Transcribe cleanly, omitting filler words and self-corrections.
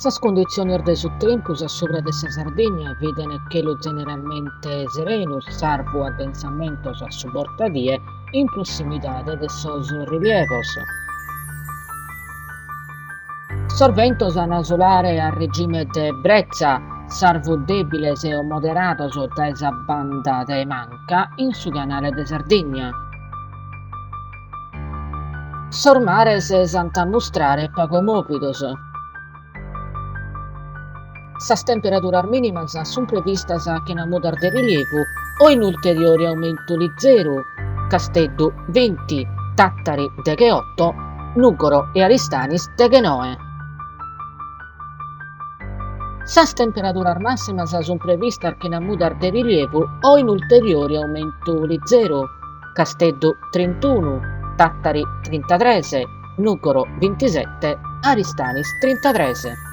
Sas cunditziones de su tempus a subra de sa Sardigna bident chelu zeneralmente serenu, sarvu addensamentos a su bortadie in prossimidade de sos rilievos. Sos bentos ant a sulare a regime de bretza, sarvu dèbiles o moderados dae sa banda de manca in su canale de Sardigna. Sos mares s'ant a mustrare pagu mòvidos. Sas temperaduras mìnimas sunt previstas chena mudas de rilievu o in ulteriore aumentu lizeru, Casteddu binti, Tàtari degheoto, Nùgoro e Aristanis deghenoe. Sas temperaduras màssimas sunt previstas chena mudas de rilievu o in ulteriore aumentu lizeru, Casteddu trintunu, Tàtari trintatres, Nùgoro bintisete, Aristanis trintatres.